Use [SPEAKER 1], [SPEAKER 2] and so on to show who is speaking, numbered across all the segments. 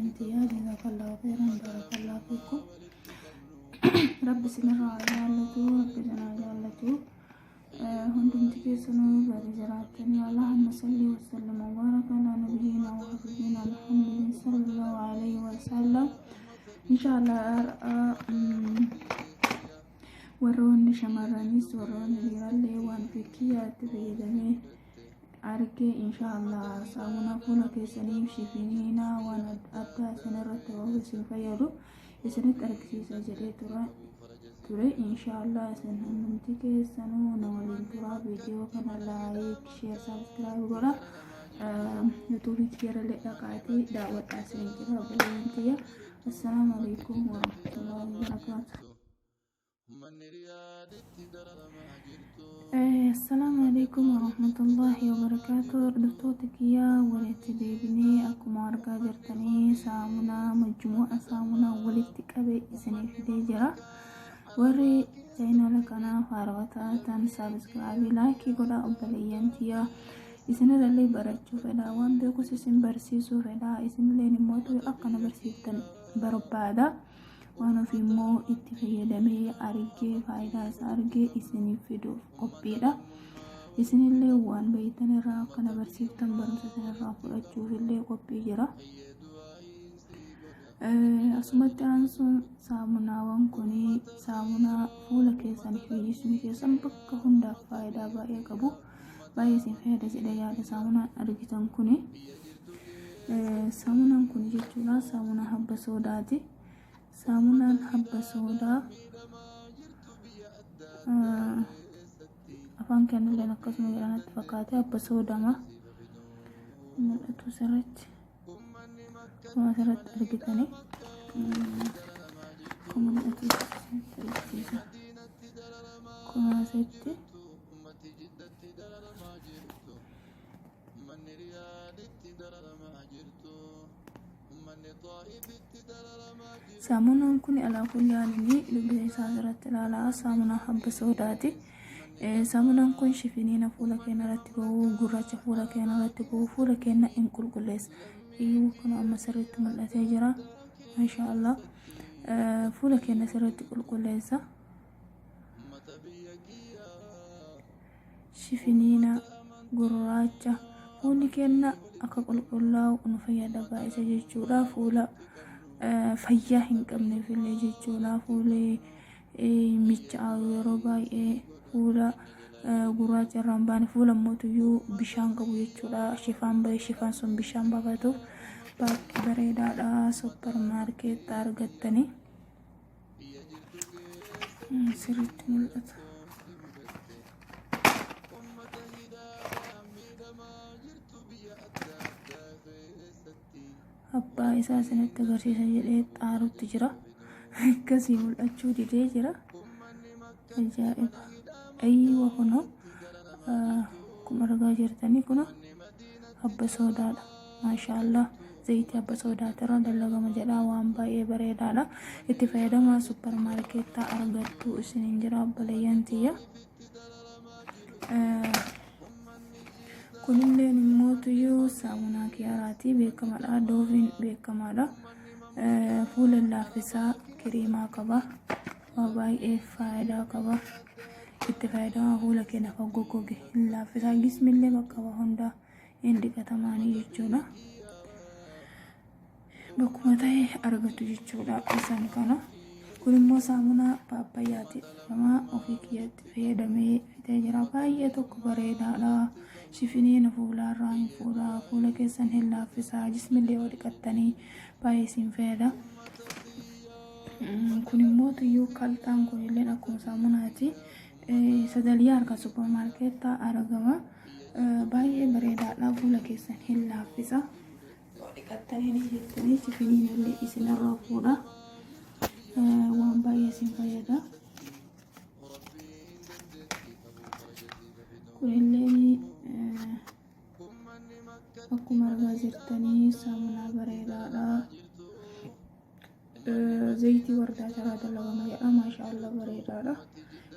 [SPEAKER 1] Obboleeyyan tiyyaa jazakallahu khairan barakallahu fiikum. Rabbi isinirraa haa jaallatu, Rabbi isin haa jaallatu. Hundumti keessanuu baga jiraattanii. Allahumma salli wa sallim wa baraka ala nabiyyina wa habibina Muhammadin sallallahu alaihi wa sallam. Inshallah har'a warroonni shamarranis warroonni dhiirallee waan fikkiyyaatti fayyadamee arge inshallah saamunaa fuula keessaniif shifiniinaa waan addaa isinirratti bahu isin fayyadu isinitti argisiisa jedhee ture. Inshallah isin hundumti keessanuu na waliin turaa. Viidiyoo kana like, share, subscribe godha. Yuutuubii kiyyarallee dhaqaatii daawwadhaa isin jira obboleeyyan tiyya. Assalaamu alaikum warahmatullahi wabarakaatu. Assalaamu alaikum warahmatullahi wabarakaatu. Hordoftoota kiyyaa, walitti deebinee akkuma argaa jirtanii saamunaa majmu'a saamunaa walitti qabee isinii fidee jira. Warri chaayinaala kanaaf haarawaa taatan subscribe, like godhaa. Obboleeyyan tiyyaa, isinirrallee barachuu fedha, waan beekus isin barsiisuu fedha, isinilleen immoo akkana barsiiftan barbaada. Waan ofii immoo itti fayyadamee argee, faayidaa isaa argee isiniif fiduuf qophiidha. Isinillee waan beektan irraa akkana barsiiftan barumsa isinirraa fudhachuuf illee qophii jira. Asumatti aansuun saamunaawwan kun saamunaa fuula keessanii fi jismii keessan bakka hundaaf faayidaa baay'ee qabu. Baay'ee isin fayyada jedhee yaada saamunaan argitan kuni. Saamunaan kun jechuudha saamunaa habba soodaati. Saamunaan habba soodaa afaan kennilleen akkasuma jedhanatti fakkaate, habba soodama mul'atu sirriitti. Akkuma asirratti argitanii akkuma mul'atu isinitti agarsiisa. Akkuma asitti saamunaan kun alaa kulli dubbisa isaa asirratti ilaalaa, saamunaa habba soodaati. Saamunaan kun shifiniina fuula keenya irratti bahu, gurraacha fuula keenya irratti bahu, fuula keenya hin qulqulleessa. Iyyuu kun amma sirriitti mul'atee jira. Masha Allah. Fuula keenya sirriitti qulqulleessa. Shifiniina gurraacha fuulli keenya akka qulqullaa'u nu fayyada baay'isa jechuudha. Fuula fayyaa hin qabneef illee jechuudha. Fuulli micha'aa yeroo baay'ee fuula gurraacha irraa hin baane, fuula mootuyyuu bishaan qabu jechuudha. Shifaan bahee shifaan sun bishaan baafatuuf baay'ee bareedaadha. Super market argattanii sirriitti mul'ata. Abbaa isaa isinitti agarsiisa jedhee xaarutti jira. Akkasii mul'achuu didee jira. Ajaa'iba! Ayyiwa, kunoo akkuma argaa jirtanii kunoo habba soodaadha. Maashaallah, zayitii habba soodaatirra dalagama jedha, waan baay'ee bareedaadha. Itti fayyadamaa, super marketaa argattu isiniin jira obboleeyyan tiyya. Kunilleen immoo tuyyuu saamunaa kiyaaraati, beekamaadha. Dooviin beekamaadha. Fuula laaffisaa, kiriimaa qaba. Waa baay'ee faayidaa qaba. Itti fayyadamaa, fuula keenya kan goggoge hin laaffisaa. Jismillee bakka waa hundaa hin dhiqatamaanii jechuudha. Bakkuma ta'e argatu jechuudha isaan kana. Kun immoo saamunaa paappaayyaati. Nama ofii kiyyatti fayyadamee fixee jira. Baay'ee tokko bareedaadha. Shifiniin fuulaarraa hin fuudha. Fuula keessan hin laaffisaa. Jismillee yoo dhiqattanii baay'ee isin fayyada. Kun immoo tuyyuu kalxaan kunillee akkuma saamunaati. Sadaliyaa harka supermarketaa argama. Baay'ee bareedaadha. Fuula keessan hin laaffisa. Yoo dhiqattanii ni jettanii shifiniin illee isinirraa fuudha. Waan baay'ee isin fayyada. Kunillee akkuma argaa jirtanii saamunaa bareedaadha. Zayitii wardaa irraa dalagama jedha. Maashaallah, bareedaadha.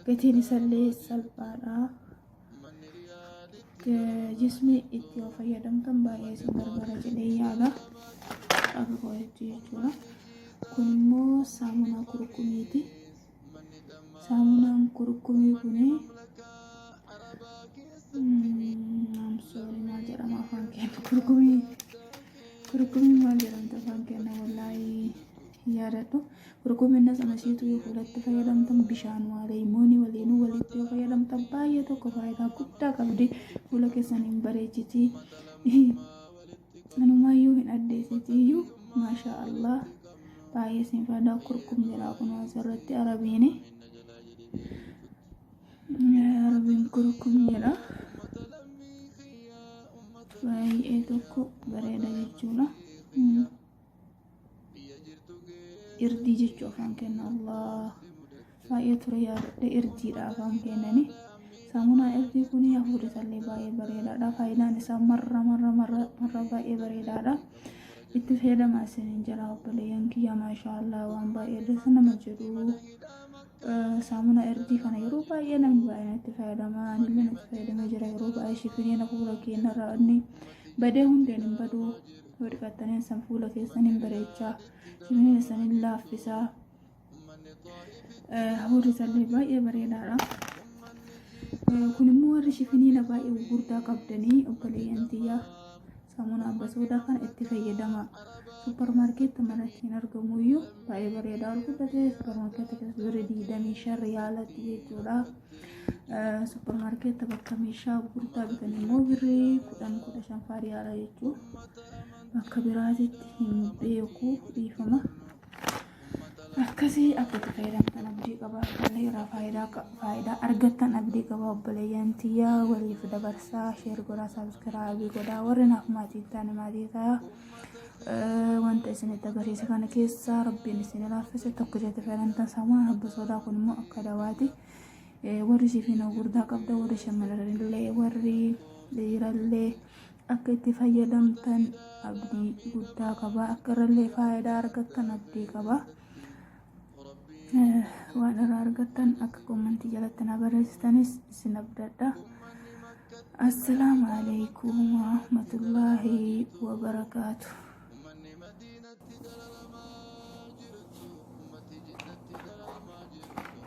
[SPEAKER 1] Gatiin isallee salphaadha. Jismi itti yoo fayyadamtan baay'ee isin gargaara jedhee yaada. Akka qo'achuu jechuudha. Kun immoo saamunaa kurkumiiti. Saamunaan kurkumii kuni sorry, maal jedhama afaan keenya? Kurkumii, kurkumii maal jedhamti afaan keenya? Wallaahi yaadadhu. Kurkumiin sana isheetu yoo fuulatti fayyadamtan, bishaan waa leemoonii waliinuu walitti yoo fayyadamtan, baay'ee tokko faayidaa guddaa qabdi. Fuula keessan hin bareechiti. Anumaayyuu hin addeessitiyyuu, maasha Allah, baay'ee isin faayidaa. Kurkum jedha kun asirratti arabiini. Arabiin kurkum jedha. Baay'ee tokko bareeda jechuudha. Irdii jechuu afaan kenna. Allah, baay'ee ture yaadadhe. Irdiidha afaan kennani. Saamunaan irdii kun hafuurri isaallee baay'ee bareedaadha. Faayidaan isaa marra marra marra marra baay'ee bareedaadha. Itti fayyadamaa isiniin jira, obboleeyyan kiyya. Maashaallah, waan baay'ee dasa nama jedhu. Saamuna irdii kana yeroo baay'ee namni baay'een itti fayyadama. Anillee itti fayyadamee jira yeroo baay'ee. Shifiniina fuula keenyarraa inni badee hundeen hin baduu. Yoo dhiqattanii san fuula keessan hin bareechaa, shifiniina san hin laaffisaa. Hafuurri isaallee baay'ee bareedaadha. Kun immoo warri shifiniina baay'ee gurguddaa qabdanii, obboleeyyan tiyyaa, saamunaa abbasoodaa kana itti fayyadama. Supparmaarkeetti manatti hin argamu iyyuu baay'ee bareedaa. Ol guddatee supparmaarkeetti keessa birrii 25 riyaalatti jechuudha. Supparmaarkeetti bakka meeshaa gurguddaa bitan immoo birrii 10, 15 faa riyaala jechuudha. Bakka biraatitti hin beeku, dhiifama. Akkasii akka itti fayyadamtan abdii qaba. Akkallee irraa faayidaa argattan abdii qaba. Obboleeyyan tiyyaa, waliif dabarsaa, share godhaa, subscribe godhaa. Warri naaf maatii ta'an maatii ta'a. Wanta isinitti agarsiise kana keessa rabbiin isin laaffise tokko itti fayyadamtan. Saamunaan habba soodaa kun immoo akka dawaati. Warri sifiina gurguddaa qabda, warri shamarranillee, warri dhiirallee akka itti fayyadamtan abdii guddaa qaba. Akka irrallee faayidaa argattan abdii qaba. Waan irraa argattan akka comment jalatti na barreessitanis isin abdadha. Assalaamu alaikum warahmatullaahi wabarakaatu.
[SPEAKER 2] Ummanni Madiinatti dararamaa jirtu, ummati Jiddatti dararamaa jirtu,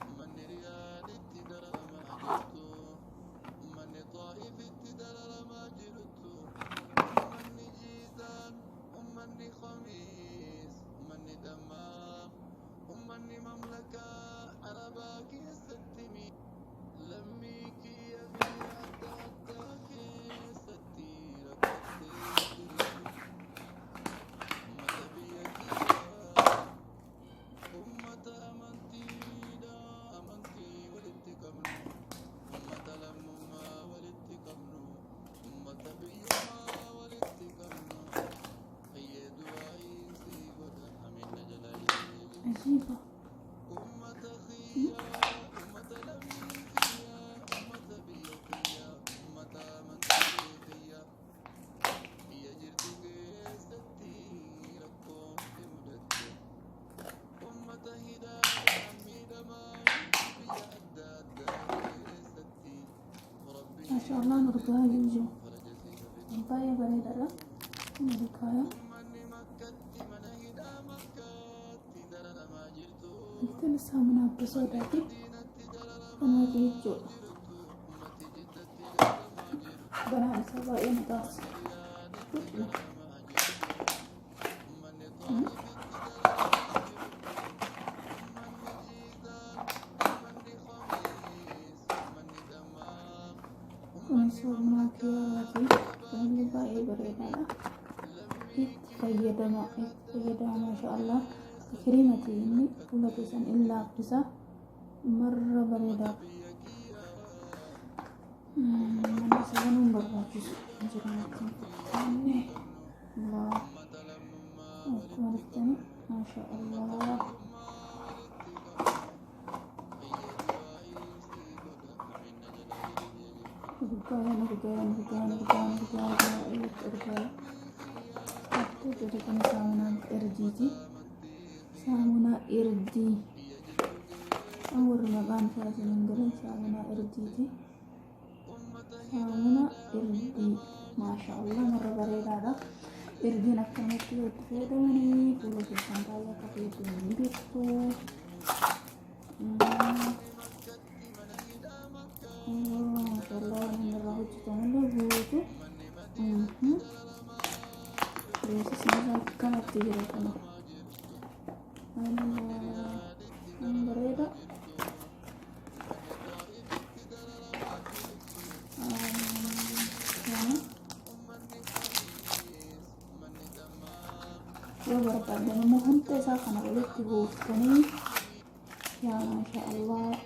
[SPEAKER 2] ummanni Riyaaditti dararamaa jirtu, ummanni Xaa'ifitti dararamaa jirtu, ummanni Jiizaan, ummanni Khamiis, ummanni Dammaam, ummanni mamlakaa Arabaa keessatti lammii kiyya biyya adda addaa keessatti rakkattee jirtu, ummata biyya kiyyaa, ummata amantiidha, amantii walitti qabnu, ummata lammummaa walitti qabnu, ummata biyyummaa walitti qabnu, hayyee du'aa'iin sii godha, amiin na jalaa jedhee.
[SPEAKER 1] Ajiiba.
[SPEAKER 2] Ummata kiyyaa, ummata lammii kiyyaa, ummata biyya kiyyaa, ummata amantii kiyyaa, biyya jirtu keessatti rakkoon si mudatte, ummata hidhaadhaan miidhamaa biyya adda addaa keessatti, rabbiin
[SPEAKER 1] Maashaallah, urgaa jiru.
[SPEAKER 2] faraja siif fidu.
[SPEAKER 1] Baay'ee bareedaadha. Urgaaya.
[SPEAKER 2] Ummanni Makkatti mana hidhaa Makkaatti dararamaa jirtu.
[SPEAKER 1] Ittiin saamunaa abba soodaati.
[SPEAKER 2] Madiinatti dararamaa
[SPEAKER 1] Kanaaf jechuudha.
[SPEAKER 2] jirtu, ummati Jiddatti dararamaa jirtu.
[SPEAKER 1] Banaan isaa baay'ee na taasisa.
[SPEAKER 2] Riyaaditti dararamaa jirtu, ummanni Xaa'ifitti dararamaa jirtu, ummanni Jiizaan, ummanni Khamiis, ummanni Dammaam,
[SPEAKER 1] Kun
[SPEAKER 2] ummanni
[SPEAKER 1] saamunaa
[SPEAKER 2] mamlakaa
[SPEAKER 1] kiyaaraati. Kunillee baay'ee bareedaadha.
[SPEAKER 2] Lammii
[SPEAKER 1] Itti fayyadama, itti fayyadama, maashaallah. Kiriimati inni fuula keessan in laaffisa. Marra bareedaadha.
[SPEAKER 2] Biyya kiyyaa.
[SPEAKER 1] Mana isa banuun barbaachisu jira natti hin fakkaanne. Allah.
[SPEAKER 2] Ummata lammummaa
[SPEAKER 1] Akkuma
[SPEAKER 2] walitti
[SPEAKER 1] argitani,
[SPEAKER 2] qabnu,
[SPEAKER 1] maashaallah.
[SPEAKER 2] ummata biyyummaa walitti qabnu, hayyee du'aa'iin sii godha, amiin na jalaa jedhee jechuudha.
[SPEAKER 1] Urgaa'een, urgaa'een, urgaa'een, urgaa'een, urgaa'een, baay'eetti urgaa'e. Hattuu jedhu kun saamunaan irdiiti. Saamunaa irdii. Warri maqaan isaa isin hin galan, saamunaa irdiiti. Saamuna irdii. Maashaallah, marra bareedaadha. Irdiin akkanumatti yoo itti fayyadamanii fuula keessan baay'ee akka fayyadu ni beektu. Maashaallah, waan inni irraa hojjetamullee guutuu. Beeksisni isaa akkanatti jira kana. Bareeda. Yoo barbaadan immoo hunda isaa kana walitti buuftanii, yaa maasha Allah,